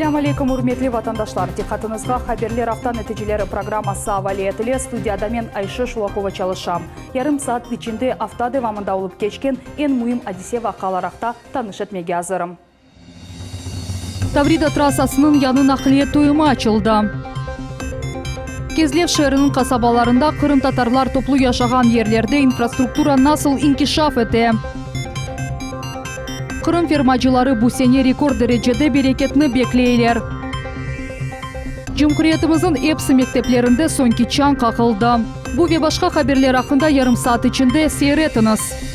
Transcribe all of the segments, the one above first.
Esselâmu aleykum, ürmetli vatandaşlar! Diqqatıñızğa Haberler afta neticeleri programması avale etile. Studiyada men, Ayşe Şulakova, çalışam. Yarım saat içinde afta devamında olıp keçken eñ müim adise-vaqialar aqta tanış etmege azırım. Tavrida trassasınıñ yañı naqliye toyumı açıldı. Kezlev şeeriniñ qasabalarında qırımtatarlar toplu yaşağan yerlerde infrastruktura nasıl inkişaf ete? Qırım fermacıları bu sene rekord derecede bereketni bekleyler. Cumhuriyetimizniñ epsi mekteplerinde soñki çañ qaqıldı. Bu ve başqa haberler aqqında yarım saat içinde seyir etiñiz.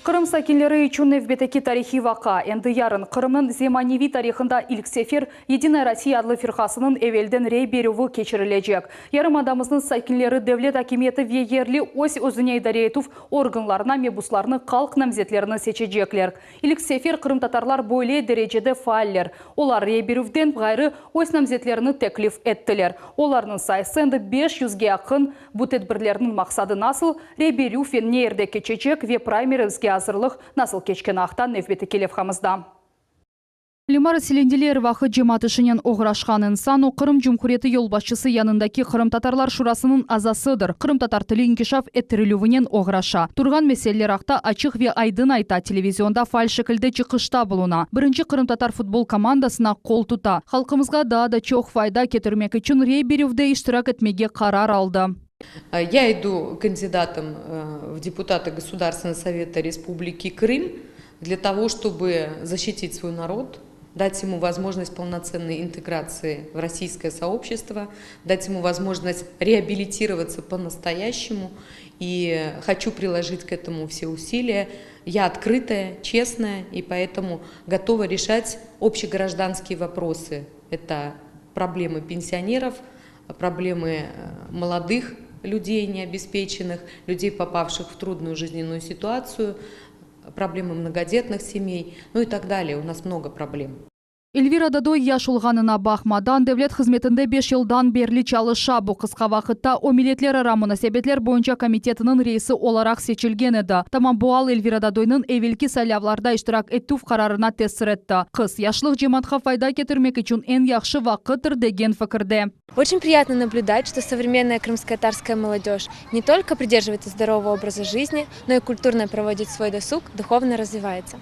Qırım sakinleri içün nevbetteki tarihiy vaqia, endi yarın Qırımnıñ zemaneviy tarihında ilk sefer Yedinaya Rossiya adlı firqasınıñ evelden rey berüvi keçirilecek. Yarımadamıznıñ sakinleri devlet akimiyeti ve yerli öz-özüne idare etüv organlarına mebuslarnı halq namzetlerini seçecekler. İlk sefer qırımtatarlar böyle derecede faaller. Olar rey berüvden ğayrı öz namzetlerini teklif ettiler. Olarnıñ sayısı endi beş yüzge yaqın. Bu tedbirlerniñ maqsadı nasıl, rey berüv ve ne yerde keçecek ve praymerizge azırlıq nasıl keçkeni aqta nevbetteki levhamızda. Lemara Selendili er vaqıt cemaat işinen oğraşqan insan, o Qırım Cumhuriyeti yolbaşçısı yanındaki Qırımtatarlar Şurasınıñ azasıdır, qırımtatar tili inkişaf ettirilüvinen oğraşa, turğan meseleler aqta açıq ve aydın ayta, televizionda faal şekilde çıqışta buluna, birinci qırımtatar futbol komandasına qol tuta, halqımızğa daa da çoq fayda ketirmek içün rey berüvde iştirak etmege qarar aldı. Я иду кандидатом в депутаты Государственного совета Республики Крым для того, чтобы защитить свой народ, дать ему возможность полноценной интеграции в российское сообщество, дать ему возможность реабилитироваться по-настоящему. И хочу приложить к этому все усилия. Я открытая, честная и поэтому готова решать общегражданские вопросы. Это проблемы пенсионеров, проблемы молодых людей необеспеченных, людей, попавших в трудную жизненную ситуацию, проблемы многодетных семей, ну и так далее. У нас много проблем. Elvira Dadoy yaş olğanına baqmadan, devlet hızmetinde beş yıldan berli çalışa. Bu qısqa vaqıtta o Milletlerara munasebetler boyunca komitetiniñ reisi olaraq seçilgen edi. Tamam bu al Elvira Dadoynıñ evelki saylavlarda iştirak etüv qararına tesir etti. Qız, yaşlıq cemaatqa fayda ketirmek içün eñ yahşı vaqıttır degen fikirde. Очень приятно наблюдать, что современная крымско-татарская молодежь не только придерживается здорового образа жизни, но и культурно проводит свой досуг, духовно развивается.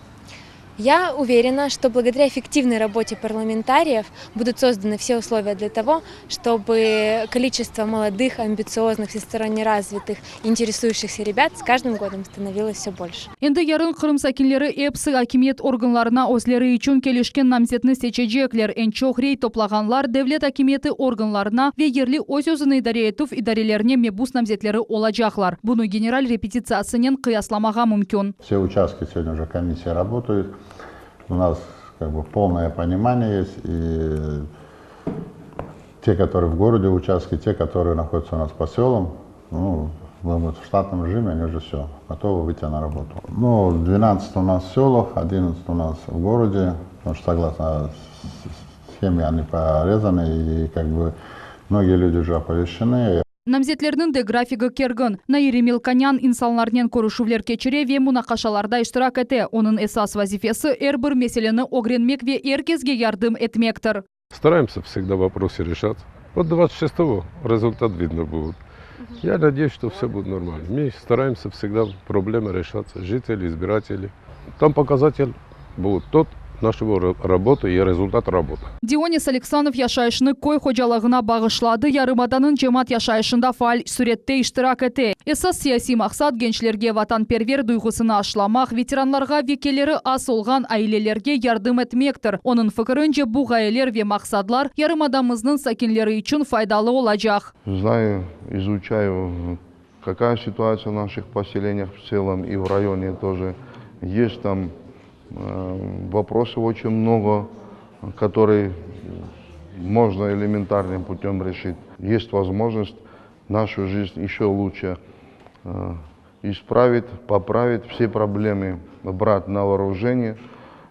Я уверена, что благодаря эффективной работе парламентариев будут созданы все условия для того, чтобы количество молодых, амбициозных, всесторонне развитых, интересующихся ребят с каждым годом становилось все больше. Endi yarın Qırım sakinleri epsi akimiyet organlarına özleri içün kelişken namzetni seçecekler. Eñ çoq rey toplağanlar devlet akimiyeti organlarına ve yerli öz-özüni idare etüv idarelerine mebus namzetleri olacaqlar. Bunı general repetitsiyasınen qıyaslamağa mümkün. Все участки сегодня уже комиссия работает. У нас как бы полное понимание есть. И те, которые в городе участки, те, которые находятся у нас по селам, ну, мы в штатном режиме, они уже все, готовы выйти на работу. Ну, 12 у нас в селах, 11 у нас в городе, потому что согласно схеме они порезаны, и как бы многие люди уже оповещены. Namzetlerniñ de grafigi kergin. Nairi Melkonyan insanlarnen körüşüvler keçire ve munaqaşalarda iştirak ete. Onıñ esas vazifesi er bir meseleni ögrenmek ve er kesge yardım etmektir. Стараемся всегда вопросы решать. Вот 26-го результат видно будет. Я надеюсь, что все будет нормально. Мы стараемся всегда проблемы решать, жители, избиратели. Там показатель будет тот нашего работы и результат работы. Dionis Aleksanov yaşayışını köy hocalığına bağışladı, yarımadanıñ cemaat yaşayışında faal sürette iştirak ete. Esas siyasiy maqsat gençlerge vatanperver duyğusını aşlamaq, veteranlarğa ve keliri az olğan ailelerge yardım etmektir. Onıñ fikirince, bu ğayeler ve maqsadlar yarımadamıznıñ sakinleri içün faydalı olacaq. Знаю, изучаю, какая ситуация в наших поселениях в целом и в районе тоже. Есть там вопросов очень много, которые можно элементарным путем решить. Есть возможность нашу жизнь еще лучше исправить, поправить все проблемы, брать на вооружение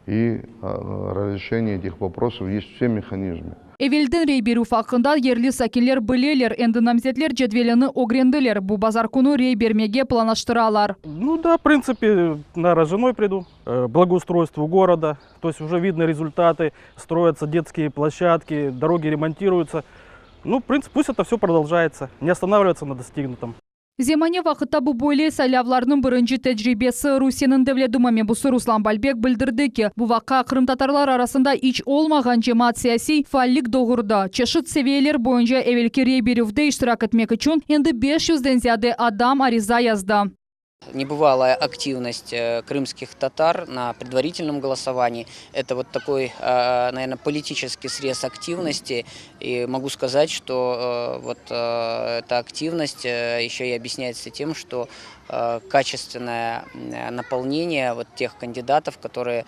и разрешение этих вопросов. Есть все механизмы. Evelden rey berüv aqqında yerli sakinler bileler, endi namzetler cedvelini ögrendiler, bu bazar künü rey bermege planlaştıralar. Ну да, в принципе, наверное, с женой приду. Благоустройству города, то есть уже видно результаты, строятся детские площадки, дороги ремонтируются. Ну, в принципе, пусть это все продолжается, не останавливаться на достигнутом. Zemane vaqıtta bu böyle saylavlarnıñ birinci tecribesi. Rusiyeniñ Devlet Duma mebusı Ruslan Balbek bildirdi ki, bu vaqia qırımtatarlar arasında iç olmağan cemaat-siyasiy faallik doğurdı. Çeşit seviyeler boyunca evelki rey berüvde iştirak etmek içün endi 500-den ziyade adam ariza yazdı. Небывалая активность крымских татар на предварительном голосовании. Это вот такой, наверное, политический срез активности. И могу сказать, что вот эта активность еще и объясняется тем, что качественное наполнение вот тех кандидатов, которые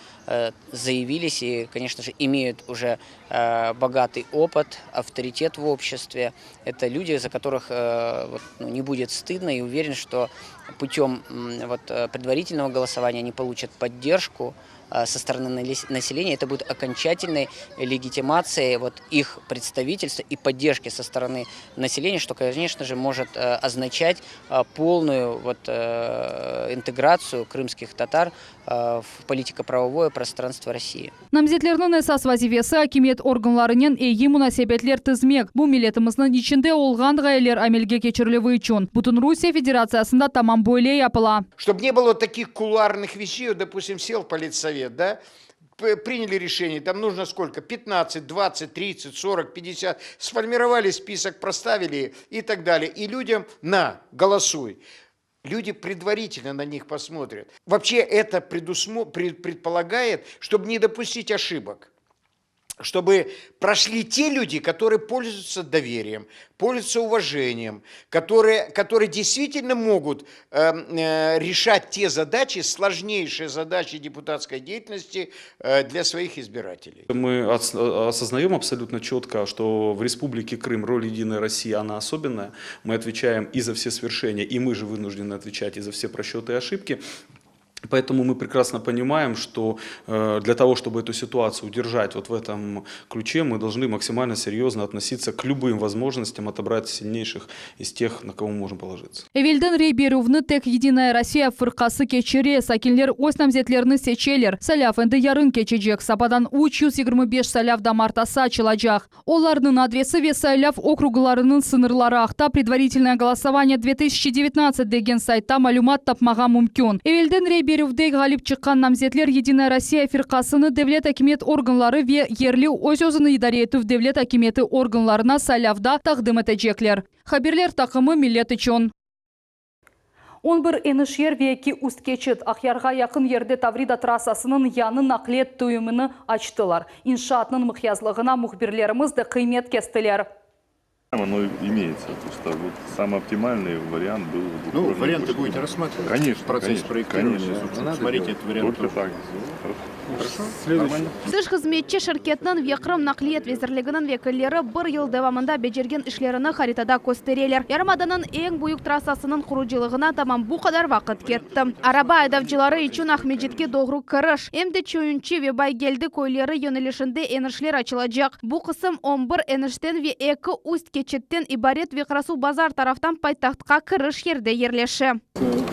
заявились и, конечно же, имеют уже богатый опыт, авторитет в обществе. Это люди, за которых вот, ну, не будет стыдно, и уверен, что путем вот, предварительного голосования они получат поддержку со стороны населения. Это будет окончательной легитимацией вот, их представительства и поддержки со стороны населения, что, конечно же, может означать полную вот, интеграцию крымских татар в политико-правовое пространство России. Namzetlerniñ esas vazifesi akimiyet organlarınen eyi munasebetler tizmek. Bu milletimizniñ içinde olğan ğayeler amelge keçirilüvi içün. Bütün Rusiye Federatsiyasında tamam böyle yapıla. Чтобы не было таких кулуарных вещей, вот, допустим, сел политсовет, да, приняли решение, там нужно сколько, 15, 20, 30, 40, 50, сформировали список, проставили и так далее. И людям на, голосуй. Люди предварительно на них посмотрят. Вообще это предполагает, чтобы не допустить ошибок чтобы прошли те люди, которые пользуются доверием, пользуются уважением, которые действительно могут решать те задачи, сложнейшие задачи депутатской деятельности для своих избирателей. Мы осознаем абсолютно четко, что в Республике Крым роль Единой России, она особенная. Мы отвечаем и за все свершения, и мы же вынуждены отвечать и за все просчеты и ошибки. Поэтому мы прекрасно понимаем, что для того, чтобы эту ситуацию удержать вот в этом ключе, мы должны максимально серьезно относиться к любым возможностям отобрать сильнейших из тех, на кого мы можем положиться. Evelden rey berüvni tek Yedinaya Rossiya fırqası keçire, sakinler öz namzetlerini seçeler. Saylav endi yarın keçecek. Sabadan 325 saylav damartısı açılacaq. Olarnıñ adresi ve saylav okruglarınıñ sıñırları aqta предварительное голосование 2019 degen saytta malümat tapmağa mümkün. Evelden rey berüvde ğalip çıqqan namzetler Yedinaya Rossiya firqasını devlet akimiyet organları ve yerli öz özüni idare etüv devlet akimiyeti organlarına saylavda taqdim etecekler. Haberler taqımı Millet içün. 11 enişyer ve 2 üst keçit Aqyarğa yaqın yerde Tavrida trassasınıñ yañı naqliyet tüyümini açtılar. İnşaatnıñ mıqyaslığına mühbirlerimiz de qıymet kestiler. Оно имеется. Просто вот самый оптимальный вариант был. Ну, двухуровневый варианты выше. будете рассматривать Конечно, в процессе конечно, проектирования. Конечно, Собственно, надо смотрите делать. этот вариант Только тоже. так. Хорошо. Нормально. Tış hızmetçi şirketiniñ ve Qırım naqliyet vezirliginiñ vekilleri bir yıl devamında becergen işlerini haritada köstereler. Yarımadanıñ eñ büyük trassasınıñ qurucılığına tamam bu qadar vaqıt ketti. Araba aydavcıları içün Aqmescitke doğru kiriş. Em de Çoyunçı ve Baygeldi köyleri yönelişinde enişler açılacaq. Bu qısım 11 enişten ve 2 üst keçitten ibaret ve Qarasuvbazar taraftan paytahtqa kiriş yerde yerleşe.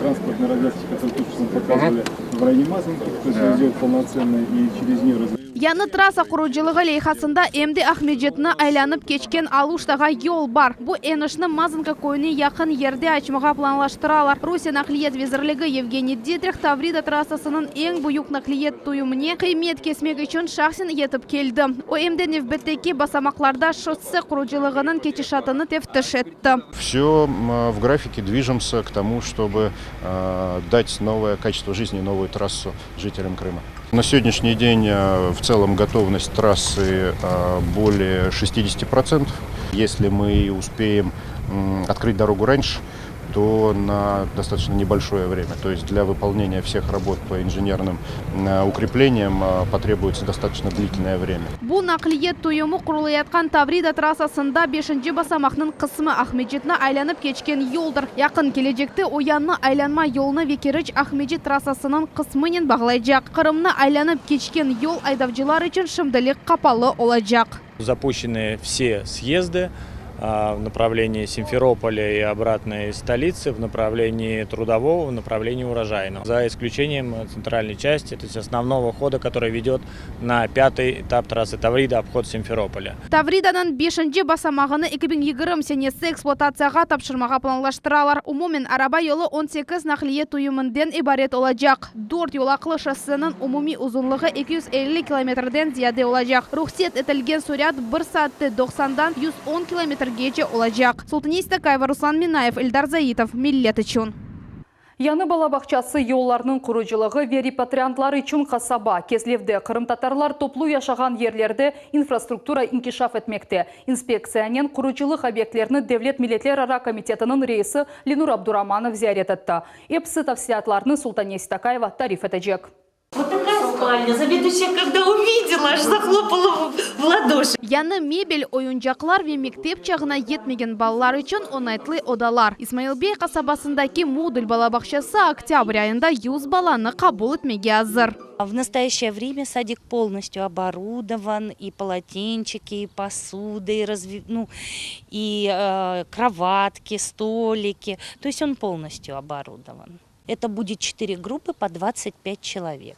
Транспортной развязки, которую только что нам показывали в районе Мазанки, то есть он сделать полноценно и через нее Yañı trassa qurucılığı leyhasında em de Aqmescitni aylanıp keçken Aluştağa yol bar. Bu enişni Mazanka köyüne yaqın yerde açmağa planlaştıralar. Rusiye naqliyet vezirligi Yevgeniy Ditrih Tavrida trassasınıñ eñ büyük naqliyet tüyümine qıymet kesmek içün şahsen yetip keldi. O em de nevbetteki basamaqlarda şosse qurucılığınıñ ketişatını teftiş etti. Все в графике движемся к тому, чтобы дать новое качество жизни, новую трассу жителям Крыма. На сегодняшний день в целом готовность трассы более 60%. Если мы успеем открыть дорогу раньше, то на достаточно небольшое время. То есть для выполнения всех работ по инженерным укреплениям потребуется достаточно длительное время. Bu naqliyet tüyümi qurulayatqan Tavrida trassasında 5 basamaqnıñ qısmı Aqmescitni aylanıp keçken yoldır. Yaqın kelecekte o yañı aylanma yolunı ve Keriç Aqmescit trassasınıñ qısmınen bağlaycaq. Qırımnı aylanıp keçken yol aydavcılar içün şimdilik qapalı olacaq. Запущены все съезды в направлении Симферополя и обратной столицы, в направлении Трудового, в направлении Урожайного. За исключением центральной части, то есть основного хода, который ведет на пятый этап трассы Таврида, обход Симферополя. Tavridanıñ beşinci basamağını 2020 senesi ekspluatatsiyağa tapşırmağa planlaştıralar. Umumen araba yolu 18 naqliye tüyüminden ibaret olacaq. Dört yolaqlı şosseniñ umumiy uzunlığı 250 kilometrden ziyade olacaq. Ruhset etilgen sürat bir saatte 90-dan 110 kilometrgece olacaq. Sultaniye Stakayeva, Ruslan Minayev, Eldar Zaitov, Millet içün. Yañı bala bağçası yollarnıñ qurucılığı ve repatriantlar içün qasaba, Kezlevde qırımtatarlar toplu yaşağan yerlerde infrastruktura inkişaf etmekte. İnspektsiyanen qurucılıq obyektlerini Devlet milletlerara komitetiniñ reisi Lenur Abduramanov ziyaret etti. Episi tafsilâtlarnı Sultaniye Seytakayeva tarif etecek. Вот такая спальня. Заведующая, когда увидела, аж захлопала в ладоши. Yañı mebel, oyuncaqlar ve mektep çağına yetmegen balalar içün oñaytlı odalar. İsmail Bey qasabasındaki modul bala bağçası oktâbr ayında 100 balanı qabul etmege azır. В настоящее время садик полностью оборудован, и полотенчики, и посуда, и, разви... ну, и э, кроватки, столики. То есть он полностью оборудован. Это будет 4 группы по 25 человек.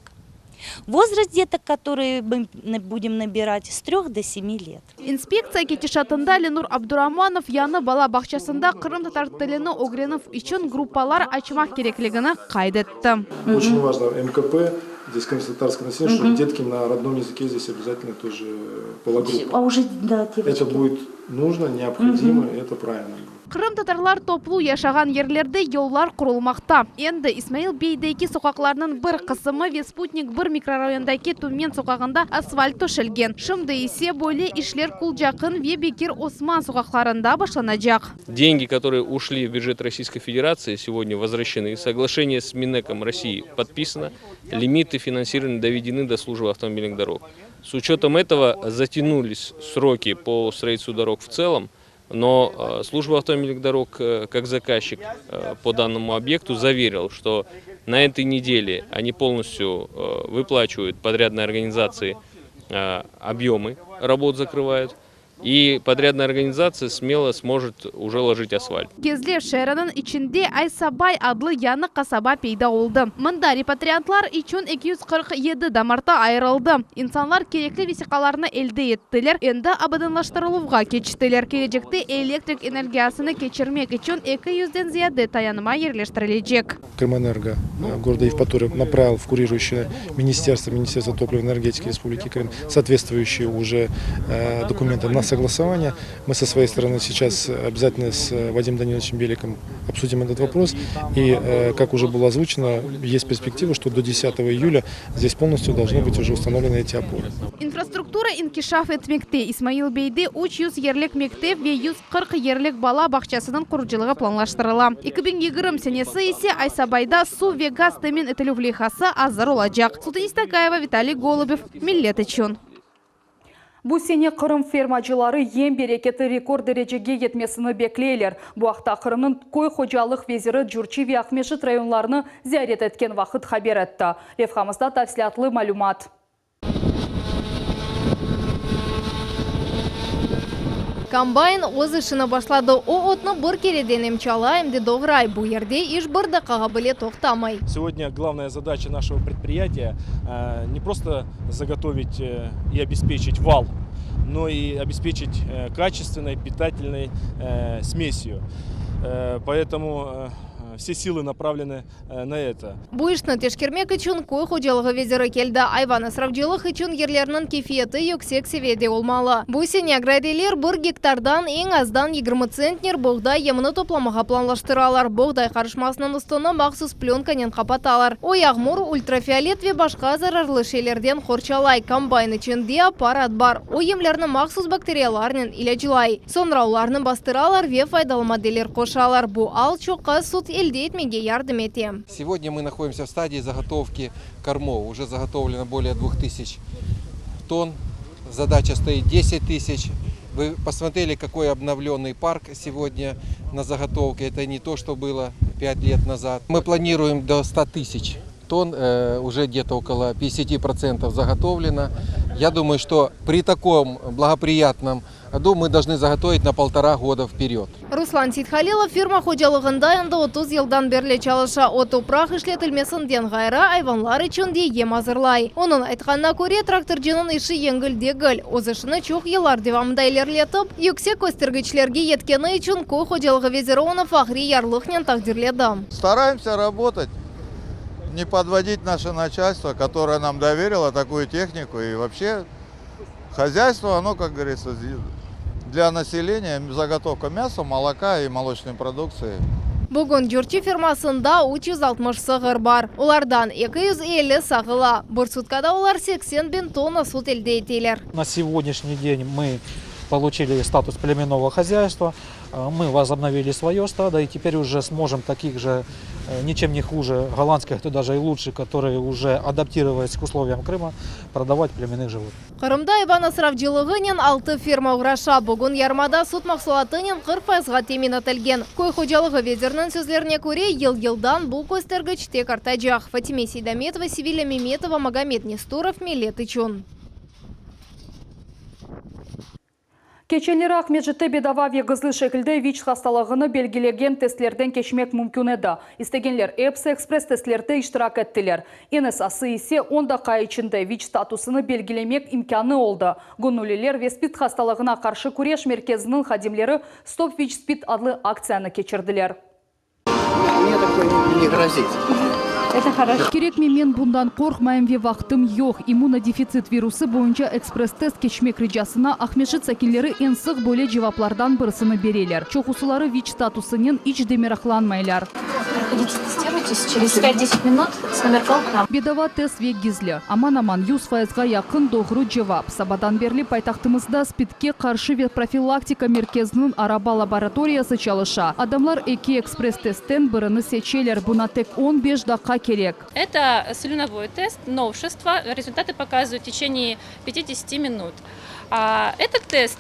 Возраст деток, которые мы будем набирать, с 3 до 7 лет. İnspektsiya ketişatında Lenur Abduramanov yañı bala bağçasında qırımtatar tilini ögrenüv içün gruppalar açmaq kerekligini qayd etti. Очень важно МКП, здесь крымско-татарское население, чтобы детки на родном языке здесь обязательно тоже была группа. А уже, да, девочки. Это будет нужно, необходимо, и это правильно. Qırımtatarlar toplu yaşağan yerlerde yollar qurulmaqta. Endi İsmail Beydeki soqaqlarnıñ bir qısmı ve Sputnik 1 mikrorayonındaki Tümen soqağında asfalt töşelgen. Şimdi ise böyle işler Qulcaqın ve Bekir Osman soqaqlarında başlanacaq. Деньги, которые ушли в бюджет Российской Федерации, сегодня возвращены. Соглашение с Минэком России подписано. Лимиты финансирования доведены до службы автомобильных дорог. С учетом этого затянулись сроки по строительству дорог в целом, но э, служба автомобильных дорог, э, как заказчик э, по данному объекту, заверил, что на этой неделе они полностью выплачивают подрядной организации объемы работ закрывают, и подрядная организация смело сможет уже ложить асфальт. Kezlev şeeriniñ içinde Aysabay adlı yañı qasaba peyda oldı. Mında repatriantlar içün 247 damartı ayırıldı. İnsanlar kerekli vesiqalarnı elde ettiler, endi abadanlaştırıluvğa keçtiler. Kelecekte elektrik energiyasını keçirmek içün 200-den ziyade tayanma yerleştirilecek. Крымэнерго города Евпатория направил в курирующее министерство, Министерство топлива и энергетики Республики Крым, соответствующие уже э, документы на согласование. Мы со своей стороны сейчас обязательно с Вадимом Даниловичем Беликом обсудим этот вопрос. И, э, как уже было озвучено, есть перспектива, что до 10 июля здесь полностью должны быть уже установлены эти опоры. İnfrastruktura inkişaf etmekte. İsmail Beyde 300 yerlik mektep ve 140 yerlik bala bağçasınıñ qurucılığı planlaştırıla. 2020 senesi ise Aysabayda suv ve gaz temin etilüv leyhası azır olacaq. Sultaniye Seytakayeva, Vitaliy Golubev, Millet içün. Bu sene Qırım fermacıları yem bereketi rekord derecege yetmesini bekleyler. Bu aqta Qırımnıñ köy hocalıq veziri Curçı ve Aqmescit rayonlarını ziyaret etken vaqıt haber etti. Levhamızda tafsilâtlı malümat. Kombayn öz işini başladı. O, otnı bir kereden em çala, em de doğray. Bu yerde iş bir daqqağa bile toqtamay. Сегодня главная задача нашего предприятия э, не просто заготовить э, и обеспечить вал, но и обеспечить э, качественной питательной смесью. Поэтому все силы направлены на это. Bu işni teşkermek içün köy hocalığı veziri keldi. Ayvan asravcılıq içün yerlerniñ keyfiyeti yüksek seviyede olmalı. Bu sene agrariyler bir gektardan eñ azdan 20 tsentner boğday yemini toplamağa planlaştıralar. Boğday qarışmasınıñ üstüni mahsus plönkanen qapatalar. O yağmur, ultrafiolet ve başqa zararlı şeylerden qorçalay. Kombayn içinde apparat bar. O yemlerni mahsus bakteriyalarnen ilâclay. Soñra olarnı bastıralar ve faydalı maddeler qoşalar. Bu al çoqqa süt elde etmege yardım ete. Сегодня мы находимся в стадии заготовки кормов. Уже заготовлено более 2000 тонн. Задача стоит 10 тысяч. Вы посмотрели, какой обновленный парк сегодня на заготовке. Это не то, что было 5 лет назад. Мы планируем до 100 тысяч тонн, э, уже где-то около 50% заготовлено. Я думаю, что при таком благоприятном году мы должны заготовить на полтора года вперед. Ruslan Seythalilov ferma hocalığında endi 30 yıldan berli çalışa. O, topraq işletilmesinden ğayrı, ayvanlar içün de yem azırlay. Onıñ aytqanına köre, traktorcınıñ işi yengil degil. Öz işini çoq yıllar devamında ilerletip, yüksek köstergiçlerge yetkeni içün köy hocalığı veziri onı fahriy yarlıqnen taqdirledi. Стараемся работать, не подводить наше начальство, которое нам доверило такую технику. И вообще хозяйство, оно, как говорится, для населения заготовка мяса, молока и молочной продукции. Bugün Curçı fermasında 360 sığır bar. Olardan 250 sağıla. Bir sutkada olar 80 biñ tonna süt elde eteler. На сегодняшний день мы получили статус племенного хозяйства, мы возобновили свое стадо и теперь уже сможем таких же, ничем не хуже голландских, то даже и лучше, которые уже адаптировались к условиям Крыма, продавать племенных животных. Qırımda ayvan asravcılığınen altı ferma oğraşa. Bugün yarımada süt mahsulatınen 40 fayızğa temin etilgen. Köy hocalığı veziriniñ sözlerine köre, yıl-yıldan bu köstergiç tek artacaq. Fatime Seydametova, Sevilya Memetova, Magomed Nestorov, Millet içün. Keçenleri Aqmescitte bedava ve gizli şekilde VİÇ hastalığını belgilegen testlerden keçmek mümkün edi. İstegenler episi ekspress-testlerde iştirak ettiler. Eñ esası ise, on daqqa içinde VİÇ statusını belgilemek imkânı oldı. Göñülliler ve SPİD hastalığına qarşı küreş merkeziniñ hadimleri Stop VİÇ SPİD adlı aktsiyanı keçirdiler. Mne такое не грозит. Это хорошо. Kerekmi, men bundan qorqmayım ve vaqtım yoq. İmmunodefitsit virusı boyunca ekspress-test keçmek ricasına Aqmescit sakinleri eñ sıq böyle cevaplardan birisini bereler. Çoqusıları VİÇ statusınen iç de meraqlanmaylar. Проходите, тестируйтесь, через пять-десять минут с номерком к нам. Bedava test ve gizli. Aman-aman 100 fayızğa yaqın doğru cevap. Sabadan berli paytahtımızda SPİDke qarşı ve profilaktika merkeziniñ araba laboratoriyası çalışa. Adamlar eki ekspress-testten birini seçeler, buña tek on beş daqqa kerek. Это слюновой тест, новшество. Результаты показывают в течение 50 минут. А этот тест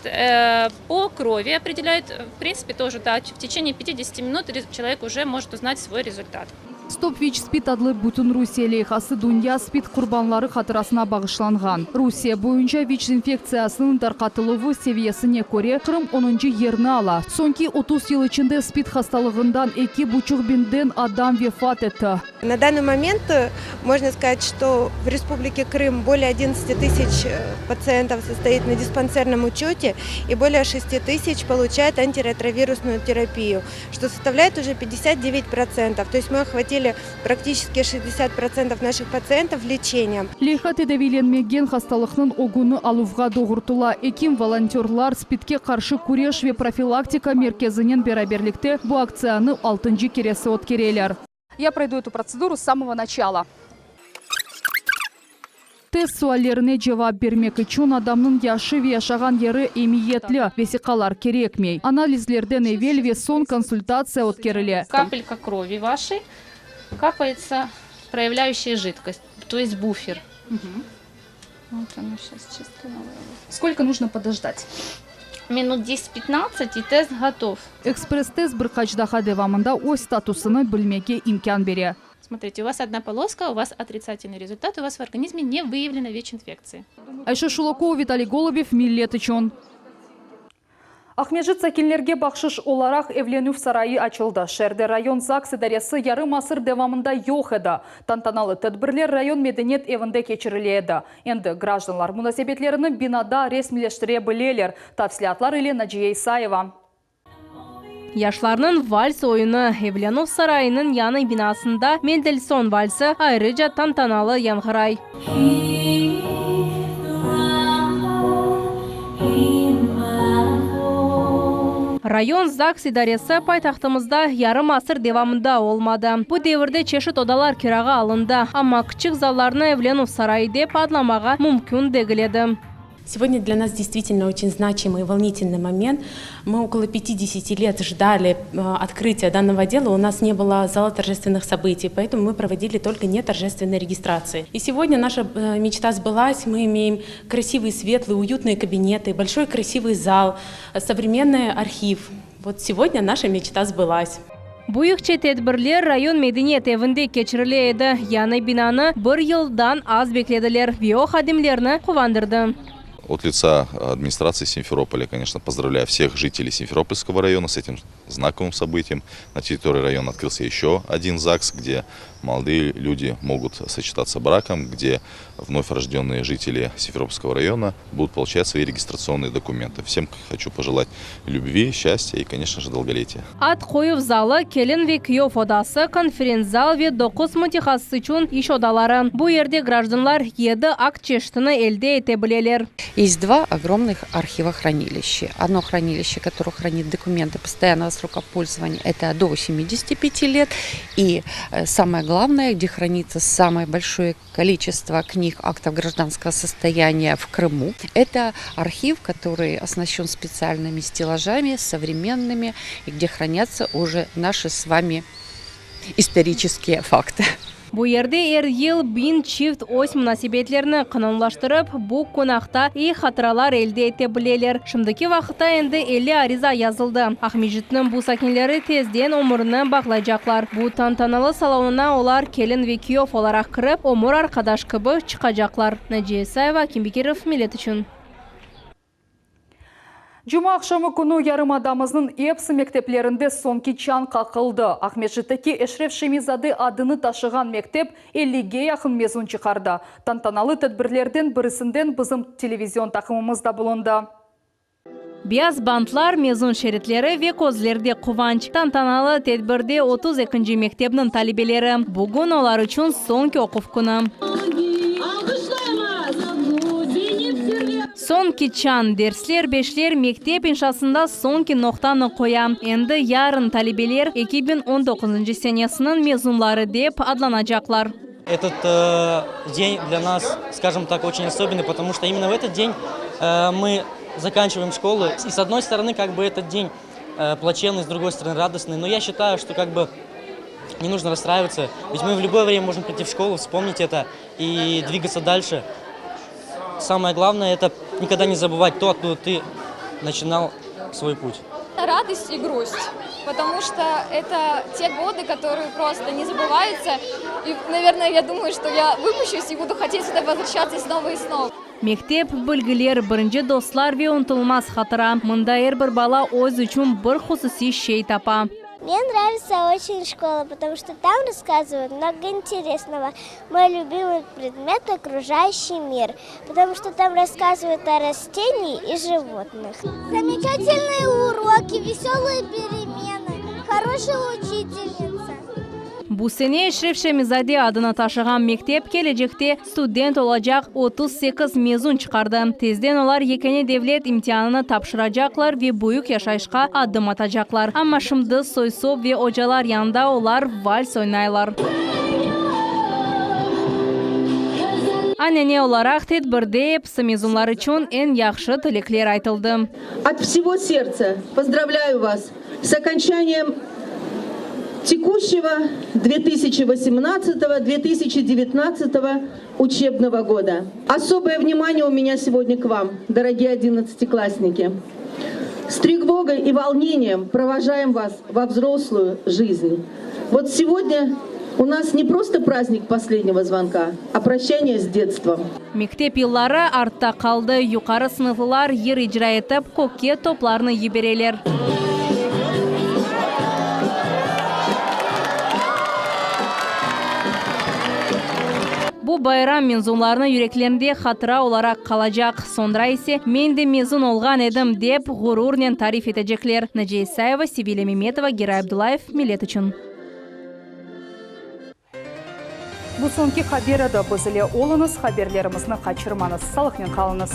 по крови определяет, в принципе, тоже, да, в течение 50 минут человек уже может узнать свой результат. Stop VİÇ SPİD adlı Bütünrusiye leyhası dünya SPİD qurbanları hatırasına bağışlanğan. Rusiye boyunca VİÇ infektsiyasınıñ tarqatıluvı seviyesine köre Qırım onuncı yerni ala. Soñki 30 yıl içinde SPİD hastalığından eki buçuq biñden adam vefat etti. На данный момент можно сказать, что в Республике Крым более 11 тысяч пациентов состоит на диспансерном учете и более 6 тысяч получают антиретровирусную терапию, что составляет уже 59%. То есть мы охватили практически 60% наших пациентов лечением. Leyha tedaviylenmegen hastalıqnıñ ögüni aluvğa doğrultıla. Ekim volontörlar SPİDke qarşı küreş ve profilaktika merkezinen beraberlikte bu aktsiyanı altıncı keresi ötkereler. Я пройду эту процедуру с самого начала. Test suallerine cevap bermek içün adamnıñ yaşı ve yaşağan yeri emiyetli, vesiqalar kerekmey. Analizlerden evel ve soñ konsultatsiya ötkerile. Капелька крови вашей капается проявляющая жидкость, то есть буфер. Вот она сейчас чисто новая. Сколько нужно подождать? Минут 10-15 и тест готов. Ekspress-test bir qaç daqqa devamında öz statusını bilmege imkân bere. Смотрите, у вас одна полоска, у вас отрицательный результат, у вас в организме не выявлено ВИЧ-инфекции. Ayşe Şulakova, Vitaliy Golubev, Millet içün. Aqmescit sakinlerge bahşış olaraq evlenüv sarayı açıldı. Şeerde rayon ZAGS idaresi yarım asır devamında yoq edi. Tantanalı tedbirler rayon medeniyet evinde keçirile edi. Endi grajdanlar munasebetlerini binada resmiyleştire bileler. Tafsilâtlar ile Naciye İsayeva. Yaşlarnıñ vals oyunı Evlenüv sarayınıñ yañı binasında Mendelson valsi ayrıca tantanalı yañğıray. Rayon ZAGS idaresi paytahtımızda yarım asır devamında olmadı. Bu devirde çeşit odalar kirağa alındı, amma kiçik zallarnı Evlenüv sarayı dep adlamağa mümkün degil edi. Сегодня для нас действительно очень значимый и волнительный момент. Мы около 50 лет ждали открытия данного дела. У нас не было зала торжественных событий, поэтому мы проводили только неторжественные регистрации. И сегодня наша мечта сбылась. Мы имеем красивые, светлые, уютные кабинеты, большой красивый зал, современный архив. Вот сегодня наша мечта сбылась. Büyükçe tedbirler rayon medeniyet evinde keçirile edi. Yañı binanı bir yıldan az beklediler ve o hadimlerni quvandırdı. От лица администрации Симферополя, конечно, поздравляю всех жителей Симферопольского района с этим знаковым событием. На территории района открылся еще один ЗАГС, где молодые люди могут сочетаться браком, где вновь рожденные жители Симферопольского района будут получать свои регистрационные документы. Всем хочу пожелать любви, счастья и, конечно же, долголетия. Ad qoyuv zalı, kelin ve küyev odası, konferens-zal ve doquz mütehassıs içün iş odaları. Bu yerde grajdanlar yedi akt çeşitini elde ete bileler. Есть два огромных архивохранилища. Одно хранилище, которое хранит документы постоянного срока пользования, это до 75 лет. И самое главное, где хранится самое большое количество книг актов гражданского состояния в Крыму. Это архив, который оснащен специальными стеллажами, современными, и где хранятся уже наши с вами исторические факты. Bu yerde er yıl biñ çift öz munasebetlerini qanunlaştırıp, bu kün aqta eyi hatıralar elde ete bileler. Şimdiki vaqıtta endi 50 ariza yazıldı. Aqmescitniñ bu sakinleri tezden ömürini bağlaycaqlar. Bu tantanalı salonına olar kelin ve küyev olaraq kirip, ömür arqadaş kibi çıqacaqlar. Naciye İsayeva, Akim Bekirov, Millet içün. Cumaaqşamı künü yarımadamıznıñ episi mekteplerinde soñki çañ qaqıldı. Aqmescitteki Eşref Şemi-zade adını taşığan mektep ellige yaqın mezun çıqardı. Tantanalı tedbirlerden birisinden bizim televizion taqımımız da bulundı. Beyaz bantlar, mezun şeritleri ve közlerde quvanç. Tantanalı tedbirde otuz ekinci mektepniñ talebeleri. Bugün olar içün soñki oquv künü. Soñki çañ, dersler, beşler mektep inşasında soñki noqtanı qoya. Endi yarın talebeler 2019-ncı senesiniñ mezunları dep adlanacaqlar. Этот день для нас, скажем так, очень особенный, потому что именно в этот день мы заканчиваем школу. И с одной стороны, как бы этот день плачевный, с другой стороны, радостный. Но я считаю, что как бы не нужно расстраиваться, ведь мы в любое время можем прийти в школу, вспомнить это и двигаться дальше. Самое главное – это никогда не забывать то, откуда ты начинал свой путь. Радость и грусть, потому что это те годы, которые просто не забываются. И, наверное, я думаю, что я выпущусь и буду хотеть сюда возвращаться снова и снова. Mektep, bilgiler, birinci dostlar ve unutılmaz hatıra. Mında er bir bala öz içün bir hususiy şey tapa. Мне нравится очень школа, потому что там рассказывают много интересного. Мой любимый предмет – окружающий мир, потому что там рассказывают о растениях и животных. Замечательные уроки, веселые перемены, хорошая учительница. Bu sene Eşref Şemi-zade adını taşığan mektep kelecekte student olacaq 38 mezun çıqardı. Tezden olar Yekâne devlet imtianını tapşıracaqlar ve büyük yaşayışqa adım atacaqlar. Amma şimdi soy-sop ve ocalar yanında olar vals oynaylar. Anane olaraq tedbirde episi mezunlar içün eñ yahşı tilekler aytıldı. От всего сердца поздравляю вас с окончанием текущего 2018-2019 учебного года. Особое внимание у меня сегодня к вам, дорогие одиннадцатиклассники. С тревогой и волнением провожаем вас во взрослую жизнь. Вот сегодня у нас не просто праздник последнего звонка, а прощание с детством. Mektep yılları artta qaldı. Yuqarı sınıflılar yır icra etip, kökke toplarnı yibereler. Bu bayram mezunlarnıñ yüreklerinde hatıra olaraq qalacaq, soñra ise Men de mezun olğan edim, dep ğururnen tarif etecekler. Naciye İsayeva, Sevilya Memetova, Giray Abdullayev, Millet içün. Bu soñki haber edi. Biz ile oluñız, haberlerimizni qaçırmañız. Sağlıqnen qalıñız.